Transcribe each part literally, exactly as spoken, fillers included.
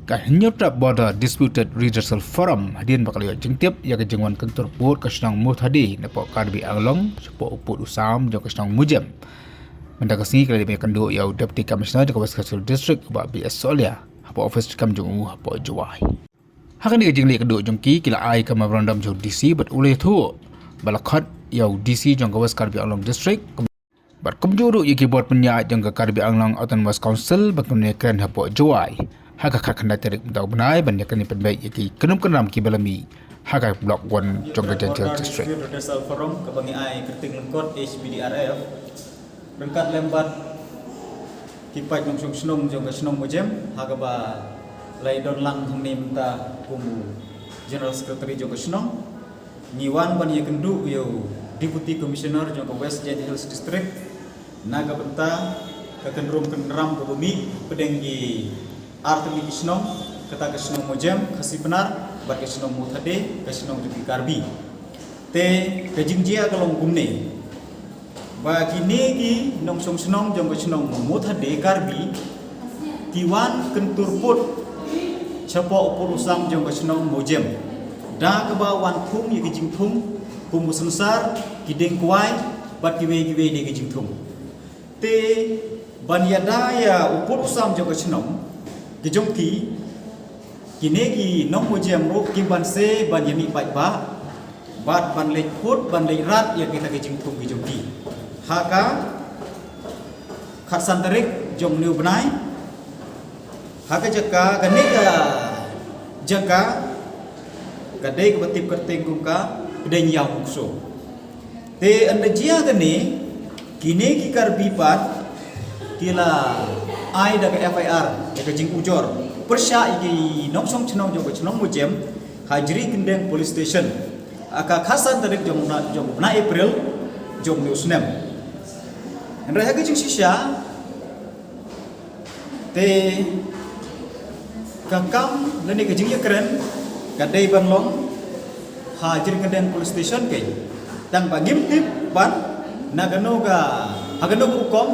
Ka Hynñiewtrep Border Disputed Redressal Forum hadien ba ka la ïoh jingtip ïa ka jingwan kyntur pud ka shnong Mawthaddeh napoh Karbi Anglong shapoh u pud u sam jong ka shnong Mawjem. Mynta ka sngi ka la dep ïakynduh ïa u Deputy Commissioner jong ka West Khasi Hills District, u Bah B S Sohlia, hapoh office treikam jong u hapoh Jowai. Ha kane ka jingleit kynduh jong ki, ki la ai ka memorandum jong u D C bad u la ïathuh ba la khot ïa u D C jong ka West Karbi Anglong District bad kumjuh ruh ïa ki bor pynïaid jong ka Karbi Anglong Autonomous Council ba kin ïakren hapoh Jowai ha ka khatkhyndai tarik mynta u bnai ban ïakren pynbeit ïa ki kynrum kynram kiba la mih ha ka Block One jong ka Jaintia Hills District. Dispute Redressal Forum kaba ngi ai kyrteng lyngkot H B D R F ryngkat lem bad ki paid nongshong shnong jong ka shnong Mawjem, ha kaba la ïadon lang hangne mynta kum u General Secretary jong ka shnong. Ngi wan ban ïakynduh ïa u Deputy Commissioner jong ka West Jaintia Hills District na ka bynta ka kynrum kynram kaba mih hapdeng ki ar tylli ki shnong, kata ka shnong Mawjem, Khasi Pnar, bad ka shnong Mawthaddeh, ka shnong jong ki Karbi. Te ka jingjia ka long kumne, ba kine ki nongshong shnong jong ka shnong Mawthaddeh Karbi ki wan kyntur pud shapoh u pud u sam jong ka shnong Mawjem, da kaba wan thung ïa ki jingthung kum u synsar, ki dieng kwai bad kiwei kiwei de ki jingthung. Te ban ïada ïa u pud u sam jong ka shnong ka jong ki, kine ki nong Mawjem ruh kim banse ban ïamih paidbah bad ban leit phut ban leit rat ïa kita ki jingthung ki jong ki ha ka khatsan tarik jong une u bnai. Ha ka jaka, kane ka jaka ka dei kaba tip kyrteng kum ka Pdeng Ïaw Mukso. Te ynda jia kane, kine ki Karbi pat ki la ai da ka F I R, da ka jingujor pyrshah ïa ki nongshong shnong jong ka shnong Mawjem ha Jrikyndeng Police Station ha ka khatsan tarik jong u bnai, jong u bnai April jong une u snem. Hynrei ha ka jingshisha te ka kam lane ka jingïakren ka dei ban long ha Jrikyndeng Police Station keiñ. Tang ba ngim tip ban na kano ka, ha kano ka rukom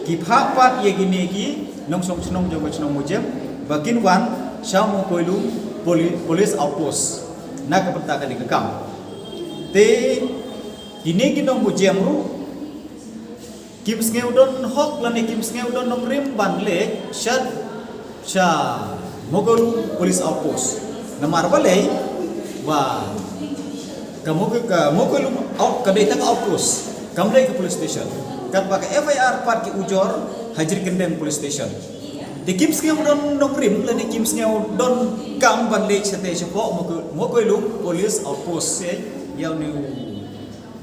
ki phah pat ïa kine ki nongshong shnong jong ka shnong Mawjem ba kin wan sha Mawkoilum Poli-, Police Outpost na ka bynta kane ka kam. Te kine ki nong Mawjem ruh kim sngew don hok lane kim sngew don nongrim ban leit sha, sha Mawkoilum Police Outpost. Namar balei? Ba ka Mawko-, ka Mawkoilum out, ka dei tang outpost, kam dei ka police station. Katba ka F I R pat ki ujor ha Jrikyndeng Police Station. Te kim sngew don nongrim lane kim sngew don kam ban leit shatei shapoh Mawko-, Mawkoilum Police Outpost. Te ïa une u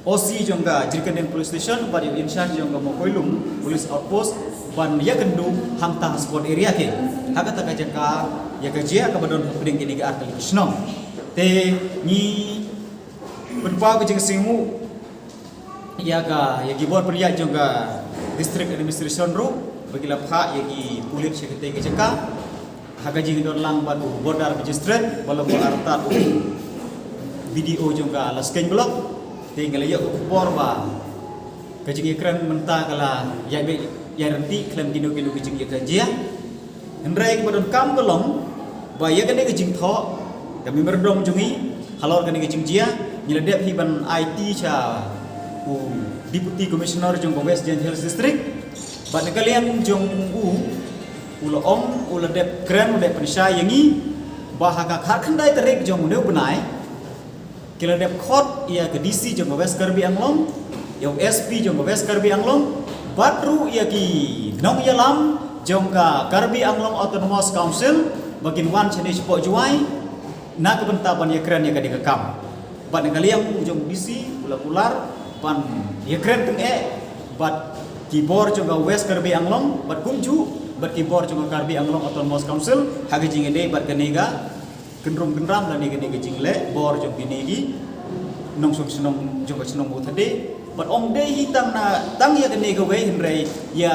O C jong ka Jrikyndeng Police Station bad ïa u in-charge jong ka Mawkoilum Police Outpost ban ïakynduh hangta ha spot area keiñ ha kata ka jaka ïa ka jia kaba don hapdeng kine ki ar tylli ki shnong. Te ngi pynpaw ka jingsngewnguh ïa ka, ïa ki bor pynïaid jong ka District Administration ruh ba ki la phah ïa ki pulit sha katei ka jaka. Ha ka jingdon lang bad u Border Magistrate, ba long ba artat u B D O jong ka Laskeiñ Block. Te nga la ïoh ka khubor ba ka jingïakren mynta ka la ïai beh ïai ryntih khlem kino kino ki jingïakajia. Hynrei kaba donkam ka long ba ïa kane ka jingthoh ka memorandum jong ngi halor kane ka jingjia, ngi la dep hi ban aiti sha u Deputy Commissioner jong ka West Jaintia Hills District. Bad na ka liang jong u, u la ong, u la dep kren, u la dep pynshai ïa ngi ba ha ka khatkhyndai tarik jong une u bnai ki la dep khot ïa ka D C jong ka West Karbi Anglong, ïa u S P jong ka West Karbi Anglong, bad ruh ïa ki nongïalam jong ka Karbi Anglong Autonomous Council ba kin wan shane shapoh Jowai na ka bynta ban ïakren ïa kane ka kam. Bad na ka liang u jong u D C u la kular ban ïakren tyngeh bad ki bor jong ka West Karbi Anglong bad kumjuh bad ki bor jong ka Karbi Anglong Autonomous Council ha ka jingïadei bad kane ka kynrum kynram lane kane ka jingleh bor jong kine ki nongshong shnong jong ka shnong Mawthaddeh. Bad ym dei hi tang na, tang ïa kane kawei hynrei ïa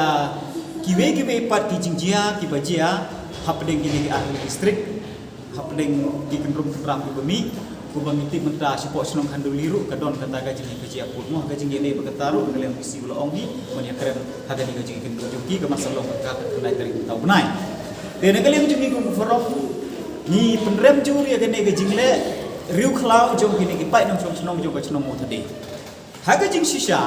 kiwei kiwei pat ki jingjia kiba jia hapdeng kine ki ar tylli ki district, hapdeng ki kynrum kynram kiba mih, kumba ngi tip mynta shapoh shnong Khanduli ruh ka don kata ka jingïakajia pud mo, ka jingïadei bad kata ruh na ka liang u D C u la ong hi ban ïakren ha kane ka jingïakynduh jong ki, ka mut sa long ka khatkhyndai tarik mynta u bnai. Te na ka liang jong ngi kum ka forum, ngi pynrem jur ïa kane ka jingleh riewkhlaw jong kine ki paid nongshong shnong jong ka shnong Mawthaddei. Ha ka jingshisha,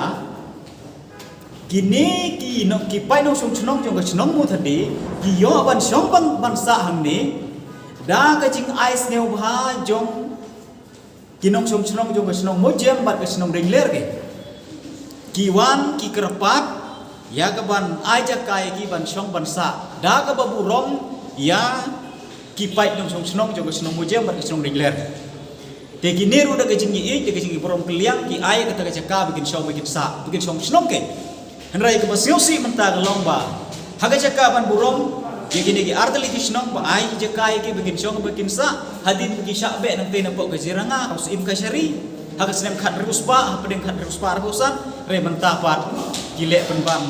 kine ki nong, ki paid nongshong shnong jong ka shnong Mawthaddei ki ïoh ban shong ban, ban sah hangne da ka jingai sngewbha jong ki nongshong shnong jong ka shnong Mawjem bad ka shnong Riangler ki. Ki wan ki kyrpad ïa ka ban ai jaka ïa ki ban shong ban sah da kaba burom ïa ki paid nongshong shnong jong ka shnong Mawjem bad ka shnong Riangler. Te kine ruh da ka jingïeit, da ka jingïeit burom kylliang ki ai kata ka jaka ba kin shong ba kin sah, ba kin shong shnong ki. Hynrei kaba sngewsih mynta ka long ba ha ka jaka ban burom ïa kine ki artylli ki shnong ba ai jaka ïa ki ba kin shong ba kin sah, hadien ba ki shah beh nangtei napoh ka Jiranga, ha u Syiem Kashari, ha ka snem khathynriew spah, ha pdeng khathynriew spah arphew san, hynrei mynta pat ki leh pynban